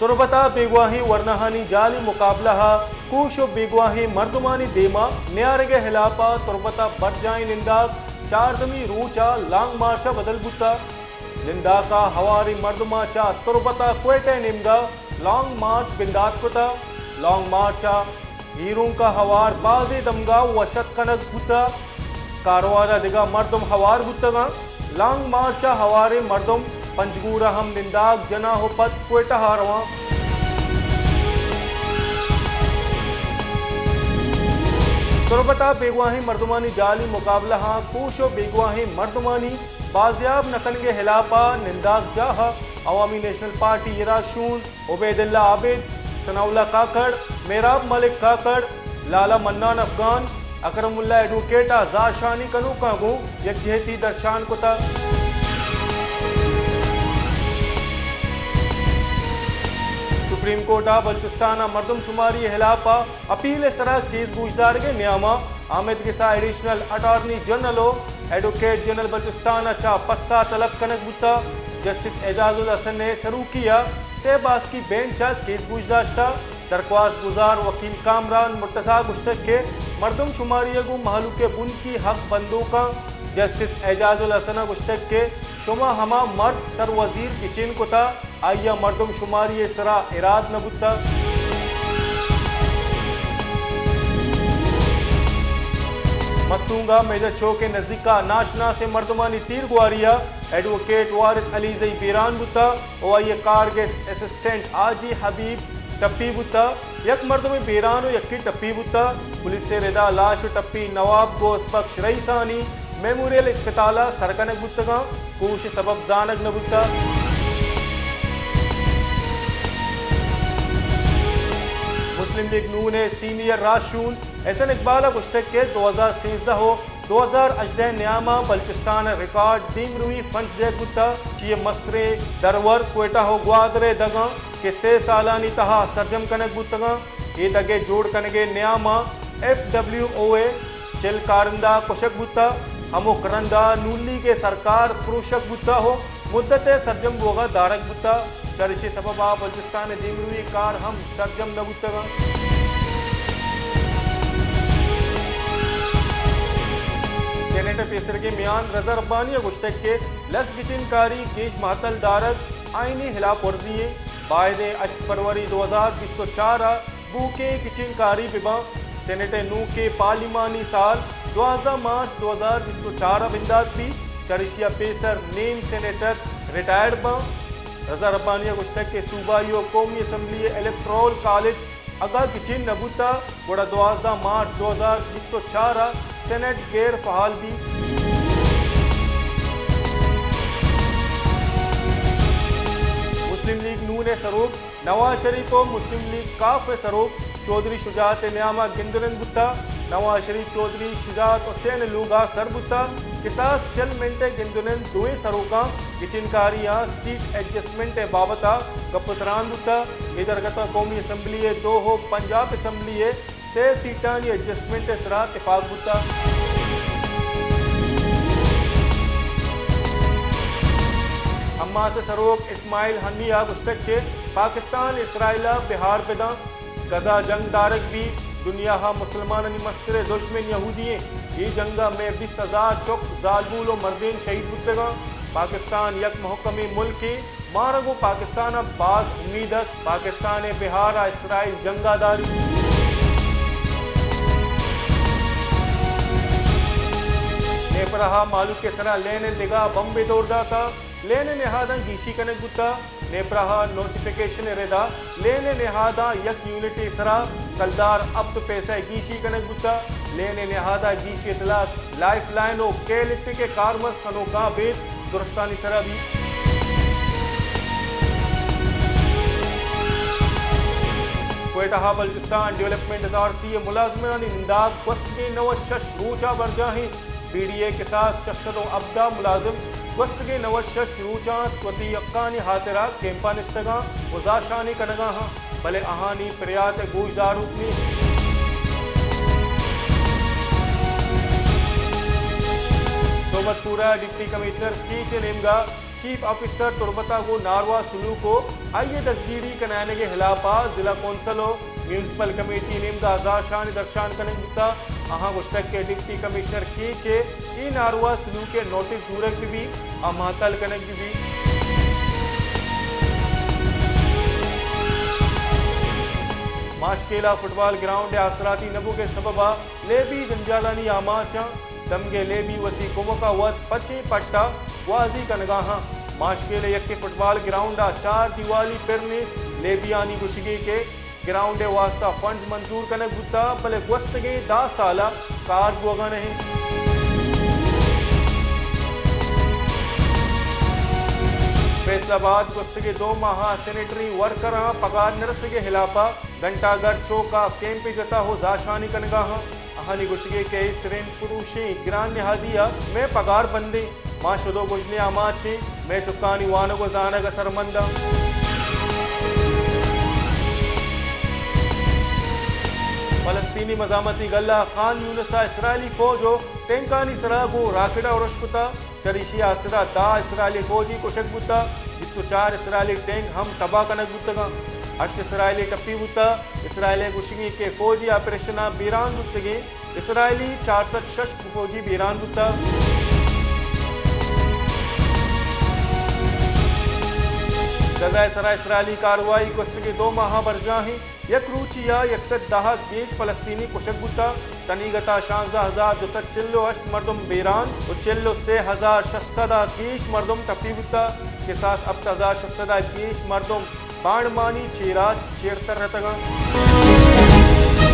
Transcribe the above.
تربت ءَ بیگواھیں ورناھانی جعلی مقابلہ ءَ کوش ءُ بیگواھیں مردمانی دیم ءَ نیارگ ءِ ھلاپ ءَ تربت ءَ برجاھیں ننداک چاردھمی روچ ءَ لانگ مارچ ءَ بدل بوتگ۔ ننداک ءَ ھواریں مردماں چہ تربت ءَ کوئٹہ ءِ نیمگ ءَ لانگ مارچ بندات کتگ۔ لانگ مارچ ءَ ھیرونک ءَ ھوار بازیں دمگاں وش اتک کنگ بوتگ۔ کاروان ءَ دگہ مردم ھوار بوتگ اَنت۔ لانگ مارچ ءَ ھواریں مردم پنجگور ءَ ھم ننداک جناں ءُ پد کوئٹہ ءَ رواں۔ تربت ءَ بیگواھیں مردمانی جعلی مقابلہ ءَ کوش ءُ بیگواھیں مردمانی بازیاب نہ کنگ ءِ ھلاپ ءَ ننداک جاہ ءَ عوامی نیشنل پارٹی ءِ راھشون عبید اللہ عابد، ثناء اللہ کاکڑ، مھراب ملک کاکڑ، لالا منان افغان، اکرم اللہ ایڈووکیٹ ءَ زھرشانی کنوکاں گوں یکجھتی درشان کتگ۔ سپریم کورٹ ءَ بلوچستان ءَ مردم شماری ءِ ھلاپ ءَ اپیل ءِ سرا کیس گوشدارگ ءِ نیام ءَ آمید گس ءَ ایڈیشنل اٹارنی جنرل ءُ ایڈووکیٹ جنرل بلوچستان ءَ چہ پسہ طلب کنگ بوتگ۔ جسٹس اعجاز الحسن ءِ سروکی ءَ سئے باسکی بینچ ءَ کیس گوشداشتگ۔ درخواست گزار وکیل کامران مرتضی ءَ گوشتگ کہ مردم شماری ءَ گوں مھلوک ءِ بنکی حق بندوک اَنت۔ جسٹس اعجاز الحسن ءَ گوشتگ کہ شما ھما مرد سر وزیر گچین کتگ، آئی ءَ مردم شماری ءِ سرا اراد نہ بوتگ۔ مستونگ ءَ میجر چوک ءِ نزیک ءَ ناشناسیں مردمانی تیرگواری ءَ ایڈووکیٹ وارث علیزئی بیران بوتگ ءُ آئی ءِ کارگس اسسٹنٹ حاجی حبیب ٹپی بوتگ۔ یک مردمے بیران ءُ یکے ٹپی بوتگ۔ پولیس ءِ رد ءَ لاش ءُ ٹپی نواب غوث بخش رئیسانی میموریل اسپتال ءَ سر کنگ بوتگ اَنت۔ کوش ءِ سبب زانگ نہ بوتگ۔ مسلم لیگ نون ءِ سینئر راھشون احسن اقبال ءَ گوشتگ کہ دو ھزار سیزدہ ءُ دو ھزار ھژدہ ءِ نیام ءَ بلوچستان ءِ ریکارڈ دیمروی فنڈز دیگ بوتگ۔ چی ءِ مستریں درور کوئٹہ ءُ گوادر ءِ دگ اَنت کہ سئے سالانی تہا سرجم کنگ بوتگ اَنت۔ اے دگ ءِ جوڑ کنگ ءِ نیام ءَ ایف ڈبلیو او ءِ چل کارندہ کشگ بوتگ، ھمک رند ءَ نون لیگ ءِ سرکار پروشگ بوتگ ءُ مدت ءِ سرجم بوگ ءَ دارگ بوتگ۔ چریشی ءِ سبب ءَ بلوچستان ءِ دیمروی کار ھم سرجم نہ بوتگ اَنت۔ سینیٹ ءِ پیسرگیں میان رضا ربانی ءَ گوشتگ کہ لس گچین کاری گیش مھتل دارگ آئینی ھلاپ ورزی اِنت۔ بائد اِنت ھشت فروری دو ھزار بیست ءُ چار ءَ بوھوکیں گچین کاری بہ بنت۔ سینیٹ ءِ نوکیں پارلیمانی سال دوازدہ مارچ دو ھزار بیست ءُ چار ءَ بندات بیت، چریشی ءَ پیسر نیم سینیٹرز ریٹائرڈ بنت۔ رضا ربانی ءَ گوشتگ کہ صوبائی ءُ قومی اسمبلی ءِ الیکٹورل کالج اگاں گچین نہ بوتگ، گڑا دوازدہ مارچ دو ھزار بیست ءُ چار ءَ سینیٹ غیر فعال بیت۔ مسلم لیگ نون ءِ سروک نواز شریف ءُ مسلم لیگ کاف ءِ سروک چوہدری شجاعت ءِ نیام ءَ گند ءُ نند بوتگ۔ نواز شریف چوہدری شجاعت حسین ءِ لوگ ءَ سر بوتگ۔ کساس چل منٹ ءِ گند ءُ نند دوئیں سروکاں گچین کاری ءَ سیٹ ایڈجسٹمنٹ ءِ بابت ءَ گپ ءُ تران بوتگ۔ اے درگت ءَ قومی اسمبلی ءِ دو ءُ پنجاب اسمبلی ءِ سئے سیٹانی ایڈجسٹمنٹ ءِ سرا تپاک بوتگ۔ حماس ءِ سروک اسماعیل ھنی ءَ گوشتگ کہ پاکستان اسرائیل ءَ بھار بدنت، غزہ ءَ جنگ دارگ بیت، دنیا ءَ مسلمانانی مستریں دژمن یہودی اِنت۔ اے جنگ ءَ مئے بیست ھزار چک، زالبول ءُ مردین شھید بوتگ اَنت۔ پاکستان یک مھکمیں ملکے، مارا گوں پاکستان ءَ باز امید است۔ پاکستان ءِ بھار ءَ اسرائیل جنگ ءَ داریت۔ نیپرہ ءَ مھلوک ءِ سرا لین ءِ دگہ بمبے دور داتگ۔ لین ءِ نہاداں گیشی کنگ بوتگ۔ نیپرہ ءَ نوٹیفکیشن ءِ رد ءَ لین ءِ نہاداں یک یونٹ ءِ سرا کلدار ھپت پیسہ ءِ گیشی کنگ بوتگ۔ لین ءِ نہاد ءَ گیشی اطلاعات لائف لائن ءُ کے الیکٹرک ءِ کارمرز کنوکاں ابید درستانی سرا بیت۔ کوئٹہ ءَ بلوچستان ڈیولپمنٹ اتھارٹی ءِ ملازمانی ننداک گوستگیں نود شش روچ ءَ برجاہ اِنت۔ بی ڈی اے ءِ کساس شش سد ءُ ھبدہ ملازم گوستگیں نود شش روچاں وتی حقانی ھاترا کیمپاں نشتگ اَنت ءُ زھرشانی کنگ ءَ اَنت، بلے آھانی پریات ءِ گوش داروک نیست۔ صحبت پور ءَ ڈپٹی کمشنر کیچ ءِ نیمگ ءَ چیف آفیسر تربت ءَ گوں ناروا سلوک ءُ آئی ءِ دزگیری کنائینگ ءِ ہلاپ ءَ ضلع کونسل ءُ میونسپل کمیٹی ءِ نیمگ ءَ زہرشانی درشان کنگ بوتگ۔ آہاں گوشتگ کہ ڈپٹی کمشنر کیچ ءِ اے ناروا سلوک ءِ نوٹس زورگ بہ بیت ءُ مہتل کنگ بہ بیت۔ ماشکیلہ فٹبال گراؤنڈ ءِ آسراتی نہ بوگ ءِ سبب ءَ لیبی جنجالانی آماچ اَنت۔ دمگے لیبی وتی کمک ءَ وت پچیں پٹ ءَ گوازی کنگ ءَ اَنت۔ ماشکیلہ یکیں فٹبال گراؤنڈ ءَ چار دیوالی پر نیست۔ لیبیانی گوشگ اِنت کہ گراؤنڈ ءِ واستہ فنڈز منظور کنگ بوتگ، بلے گوستگیں دہ سال ءَ کار بوگ ءَ نہ اِنت۔ فیصل آباد، گوستگیں دو ماہ ءَ سینیٹری ورکراں پگار نہ رسگ ءِ ہلاپ ءَ گھنٹہ گھر چوک ءَ کیمپے جتگ ءُ زہرشانی کنگ ءَ اَنت۔ آہانی گوشگ اِنت کہ اے سرین پروشیں گران نہادی ءَ مئے پگار بند اِنت۔ ما شد ءُ گژن ءِ آماچ ایں، مئے چکانی وانگ ءُ زانگ اثرمند اَنت۔ فلسطینی مزاحمتی گلہ خان یونس ءَ اسرائیلی فوج ءُ ٹینکانی سرا گوں راکٹ ءَ ارش کتگ۔ چریشی ءِ آسرا دہ اسرائیلی فوجی کشگ بوتگ، بیست ءُ چار اسرائیلی ٹینک ہم تباہ کنگ بوتگ اَنت۔ ہشت اسرائیلی ٹپی بوتگ۔ اسرائیل ءِ گوشگ اِنت کہ فوجی آپریشن ءَ بیران بوتگیں اسرائیلی چار سد شش فوجی بیران بوتگ۔ غزہ ءِ سرا اسرائیلی کاروائی گوستگیں دو ماہ ءَ برجاہ اِنت۔ یک روچی ءَ یک سد دہ ءَ گیش فلسطینی کشگ بوتگ۔ تنیگت ءَ شانزدہ ہزار دو سد چل ءُ ہشت مردم بیران ءُ چل ءُ سے ہزار شش سد ءَ گیش مردم ٹپی بوتگ۔ کساس ہپت ہزار شش سد ءَ گیش مردم بانڈمانی چیر ءَ چیرتر رتگ اَنت۔